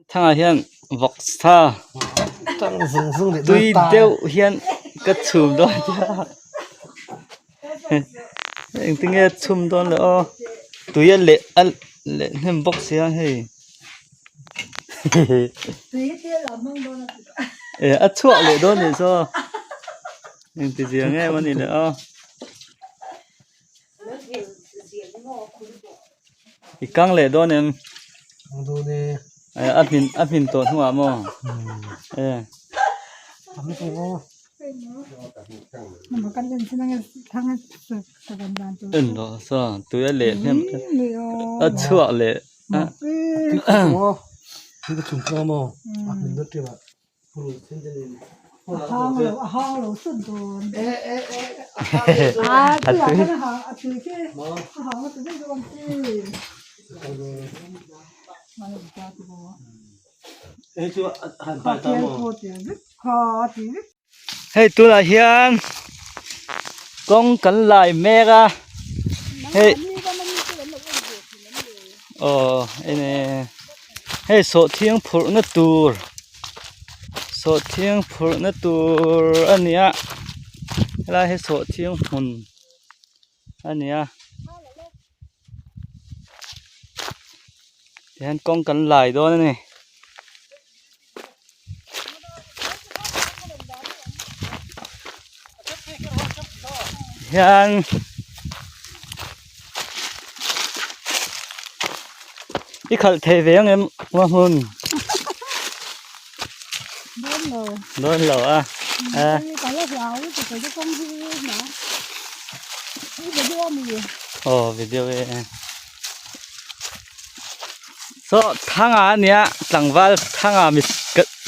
Thangah hian vawksa tui deuh hian ka chhum dawn tia engtin nge chhum dawn le aw tui a leh a leh hnem bawk sia hei eh a chhuah leh dawn nih saw engti zia nge maw ni le aw. I kang leh dawn em? Kang dawn e. Eh, a hmin a hmin tawh hnuah maw? Eh. Tam tawh maw? En rawh saw tui a leh hnem a chhuak leh a. Tui ka maw? Tui ka chhum tlang maw? A hmin dawn ṭep ah. Hei tunah hian kawng kan lai mek a hei aw enge hei sawhthiang phurhna tur sawhthiang phurhna tur a ni a helai hi sawhthiang hmun a ni a tihian kawng kan lai dawn a ni. Hian i khalh thei ve ang em ngaw hmun dawn lo a aw video e. Saw thanga a nia tlangval thanga mi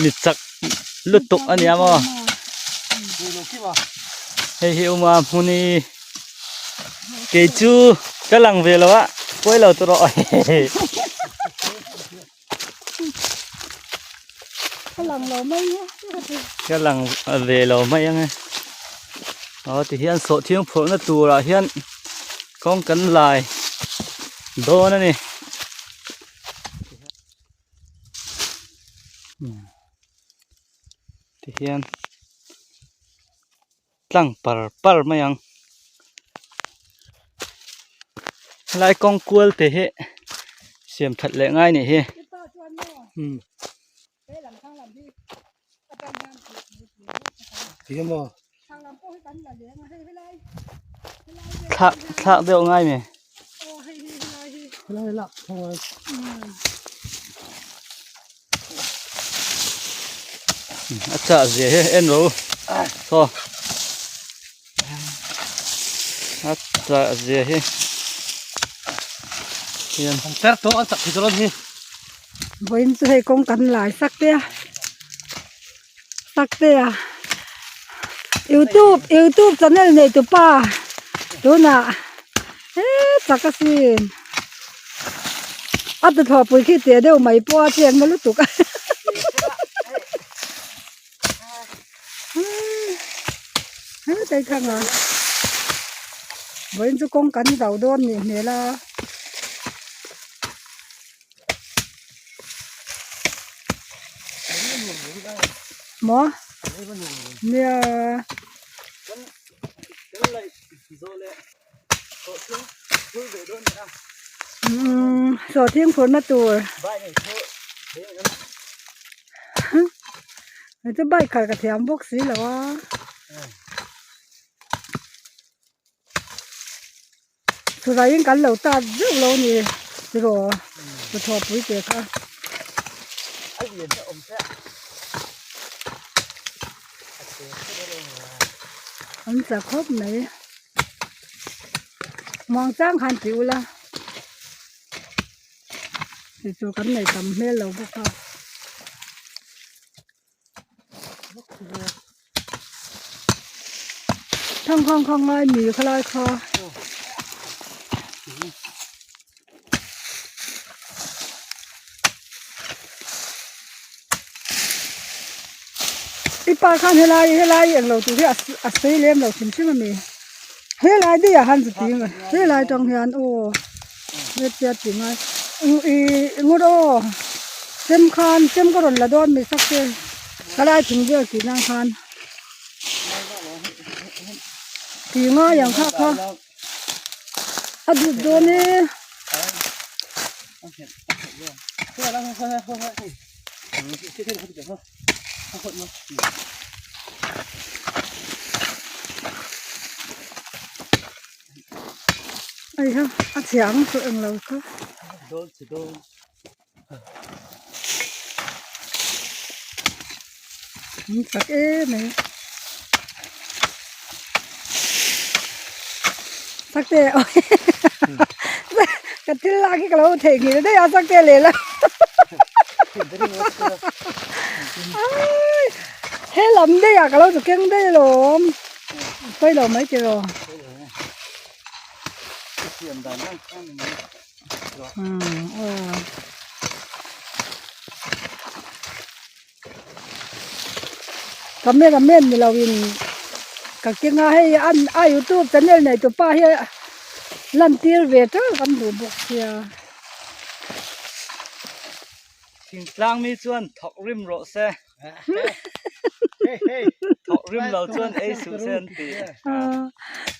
mi chak lutuk a nia maw hei hi uma hmuni kei chu ka lang ve lo a pawi lo tur aw ka lang ve lo mai ang e aw tihian sawhthiang phurhna turah hian. Kawng kan lai dawn a ni. Tihian tlang par par mai ang. Helai kawng kual te hi siam that leh ngai nih hi. Thlak thlak deuh ngai mi. A chah zia hi en rawh u thaw a chah zia hi hian ter tawh an chak thei dawn hi. Vawiin chu hei kawng kan lai sak te a sak te a youtube youtube channel nei tu pa tunah heee chak asin a tuthlawh pui khi teh deuh mai pawh a cheng na lutuk a heee thanga vawiin chu kawng kan zo dawn nih hmel a. Maw nia umm sawhthing phurhna tur hei chu bike khalh ka thiam bawk si lo a. Chuvangin kan lo tat zeuh lo ni tiraw hnathawh pui te kha. An tla khawp mai muang chang khan ti ula tih tur kan nei tam hmel lo bawk a. Thang khang khang ngai mi khalai kha. I pa khan helai helai englo tur hi a sei lem lo hrim hrim a mi. Helai daih ah khan chu ti nge helai tang hian aw hetia ti ngai ih ngawt aw. Chem khan chem ka rawn la dawn mi sak te ka lai thing vel tih nan khan tih ngai ang kha kha a dup dawn e. Ai ha a chhiang chu englo kha. An chak em mai sakte ka thil lak hi ka lo theihnghilh daih a sakte lehlam he lam daih ah ka lo zu keng daih alawm pawi lo mai tiraw. Camera man ni lo in ka keng a hei an a youtube channel nei tu pa hi lan tir ve teuh kan duh bawk sia. Thingtlang mi chuan thawk rim rawh se. Thawk rim lo chuan ei suh se an ti.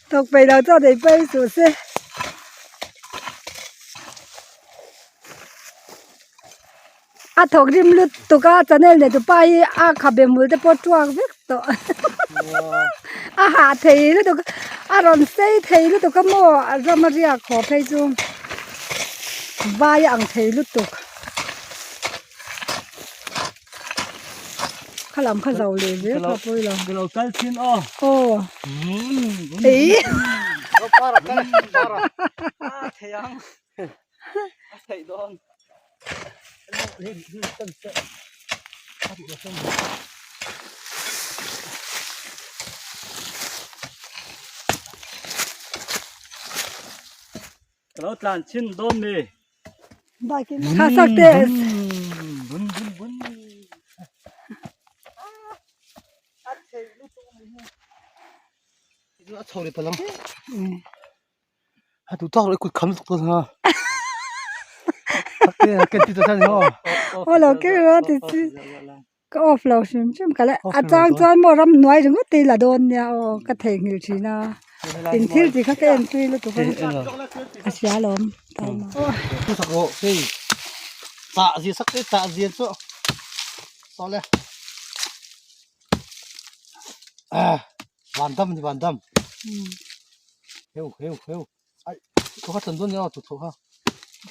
Thawk peih lo chuan ei pawh ei suh se. A thawk rim lutuk a channel nei tupa hi a khabe hmul te pawh tuak vek tawh. A hah thei lutuk a rawn sei thei lutuk a maw ram a riak haw phei chu vai a ang thei lutuk. Kha lam kha zo leh zel kha pawi lo. Ka lo kal thin aw. Aw. Ei. Para para para. A thei ang. A theih dawn. Ka lo tlan chin dawn mi. Bike in kha sak te. Bun bun bun. A chho leh palang. A tu tak leh kut kham tuk ta ha. Ken ti ta chan ho. Aw lo ke ro ti chi. Ka off lo hrim hrim ka la a chang chuan maw ramhnuai ringawt te hi la dawn nia aw ka theihnghilh thin a in thil tih kha ka en tui lutuk a a hria alawm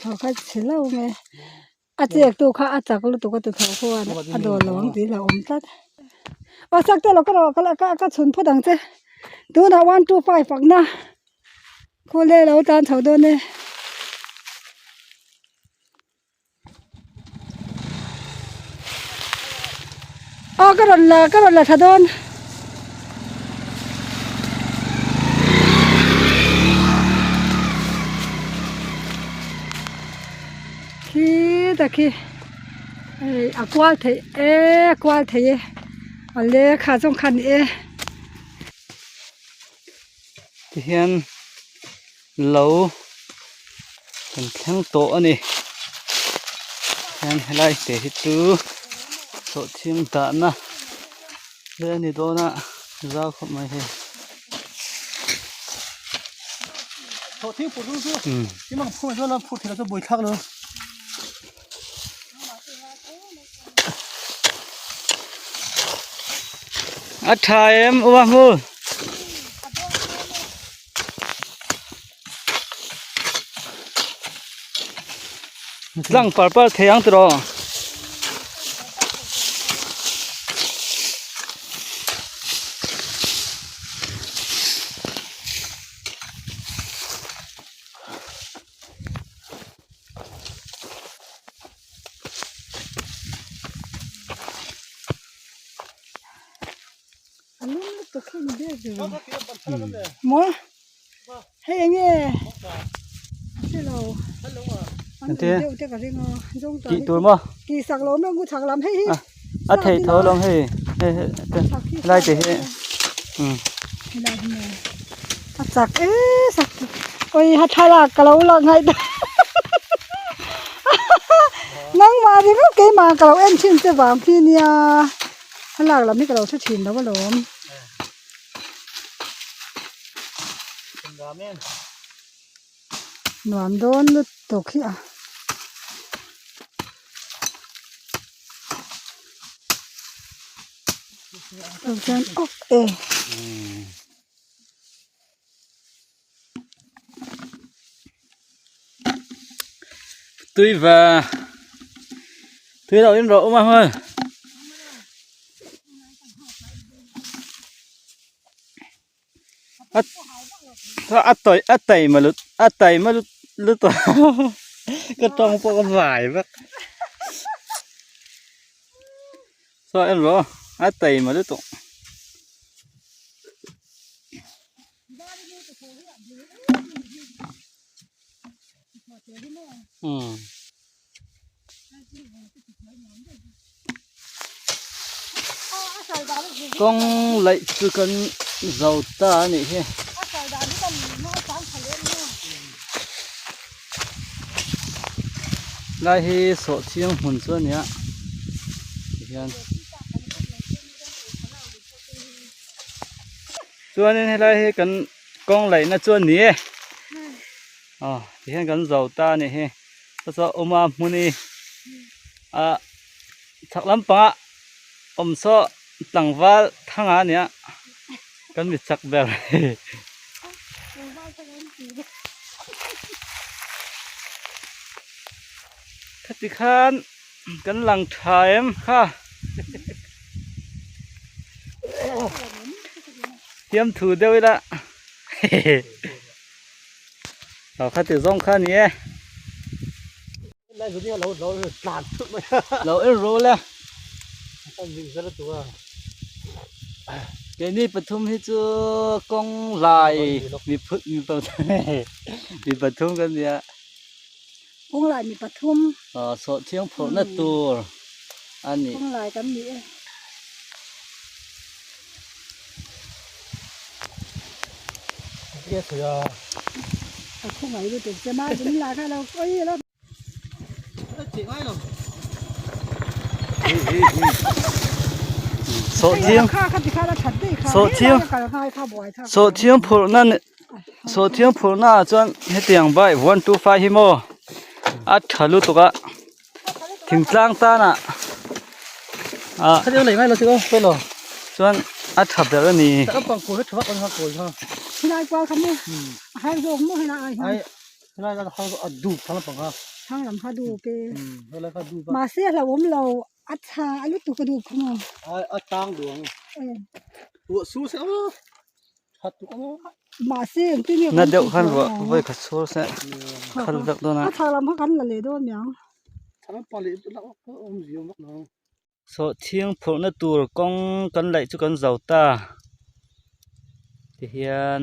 Tho kha chhe lo nge. A chek tu kha a chak lutuk a tuthlawh khuan a dawl lo ang tih hlauh awm tlat. Aw sak te lo ka rawh ka ka chhun phawt ang che. Tunah 1 2 5 fakna khawle lo tan chho dawn e. Aw ka rawn la ka rawn la tha dawn. Khi ta khi hei a kual theih e a kual theih e a le kha zawng kha a ni e. Tihian lo kan thleng tawh a ni hian helai te hi chu sawhthing dahna vel a ni dawn a zau khawp mai hei. A tha em upa hmu. Tlang par par thei ang tiraw. A lum lutuk hi ni ber ber maw hei eng nge a hre lo an ui deuh te ka ring a zawng tah tih tur maw tih sak lo mai ngu chhak lam hei hi a theih tho alawm hei hei helai te hi helai hi maw a chak e sak awi ha thlalak ka lo la ngaih nangmah ri. ringawt keimah ka lo en thin che vang khi nia thlalak lam hi ka lo hre thin lo alawm. Nuam dawn lutuk hi a. Chuan awk e. Tui và tui lo in rawh mà thôi. A tawih a taima lut a taima lut lutuk ka tawng pawh ka vai vek saw en rawh a taima lutuk. Umm. Kawng laih chu kan zo ta a nih hi. Lai hi sawhchiang hmun chu a ni a tihian chuanin helai hi kan kawng laihna chu a ni e aw tihian kan zo ta a nih hi. Saw awma hmun hi ah chhak lampangah awm saw tlangval thanga a nia kan mi chak ber khati khan kan lang tha em kha fiamthu deuh ila Aw khati zawng kha a ni e. Lo en ru le. Keini pathum hi chu kawng lai mi phut mi mi pathum kan nia. Kawng lai mi pathum. Aw sawhthiang phurhna tur a ni. Kawng lai kan ni e. Sawhthiang phurhna sawhthiang phurhna ah chuan hetiang bike 125 hi maw a tha lutuk a thingtlang tanah ah chuan a tha ber a ni. Na deuh khan ruah vawi khat chhur se khal vek dawn a. Sawhthiang phurhna tur kawng kan laih chu kan zo ta tihian.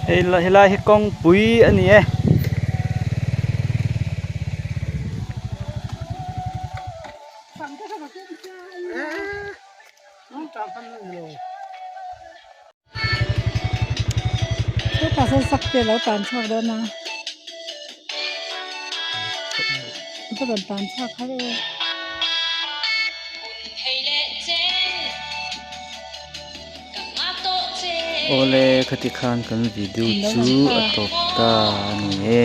Hei helai hi kawngpui a ni e. Hetah sawn sak te a lo tan chhuak dawn a a rawn tan chhuak har e. Awle khati khan kan video chu a tawp ta a ni e.